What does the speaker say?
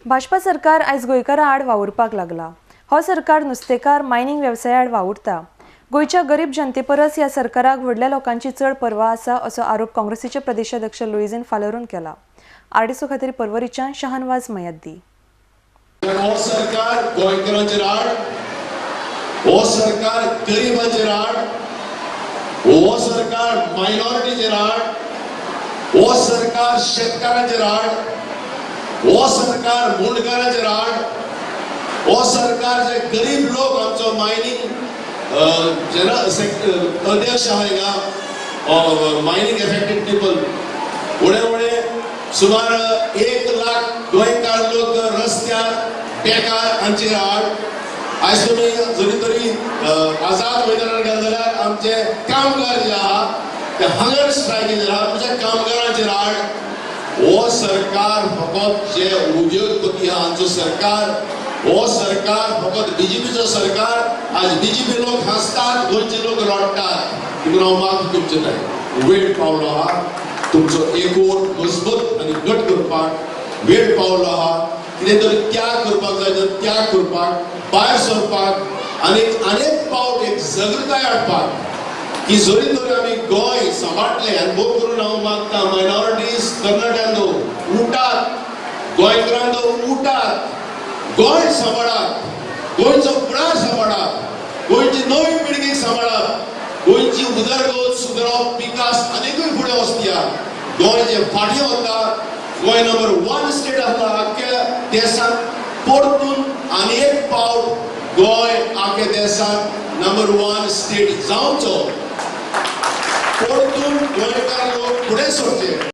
भाजपा सरकार आयज गोंयकारां आड वावुरपाक लागला. हो सरकार नुस्तेकार मायनिंग वेवसाया आड वावुरता. गोंयच्या गरीब जनते परस ह्या सरकाराक व्हडल्या लोकांची चड पर्वा आसा असो आरोप काँग्रेसीचे प्रदेशाध्यक्ष लुईझिन फालोरून केला. आरडीसो खातीर पर्वरीच्यान शहानवाज मयद्दी. हो सरकार गोंयकारांचेर आड, हो सरकार गरिबांचेर आड, हो सरकार मायनॉरिटीचेर आड, हो सरकार शेतकारांचेर आड, हो सरकार मुंडकारांचेर आड, हो सरकार जे गरीब लोक आमचो मायनिंग अध्यक्ष आहा हिंगा मायनिंग एफेक्टेड पिपल उणे उणे सुमार 1 लाख गोंयकार लोक रस्त्यार बेकार हांचेर आड. आयज तुमी जरी तरी आझाद मैदानार गेले जाल्यार आमचे कामगार जे आहा ते हंगर स्ट्रायकीचेर आहा, आमच्या कामगारांचेर आड. हो सरकार फकत जे उद्योगपती आहा हांचो सरकार, हो सरकार फकत बीजेपीचो सरकार. आज बीजेपी लोक हांसतात, गोंयचे लोक रडटात. देखून हांव मागता तुमचे थंय वेळ पावलो आहा तुमचो एकवट मजबूत आनी घट करपाक वेळ पावलो आहा. कितें तरी त्याग करपाक जाय तर त्याग करपाक, भायर सरपाक आनी अनेक पावट एक जागृताय हाडपाक की जरी तर आमी गोंय सांबाळटले. आनी भोव करून हांव मागता मायनॉरिटीज कर्नाटकांत उठात, गोंयकारांत उठात, गोंय सांबाळात, गोंयचो फुडार सांबाळात, गोंयची नवी पिळगी सांबाळात, गोंयची उदरगत सुदरप विकास आनीकूय फुडें वचया. गोंय जे फाटीं वता, गोंय नंबर 1 स्टेट आसता आख्ख्या देशांत, परतून आनी एक पावट गोंय आख्या देशांत नंबर 1 स्टेट जावचो. परतून गोंयकार लोक फुडें सरचे.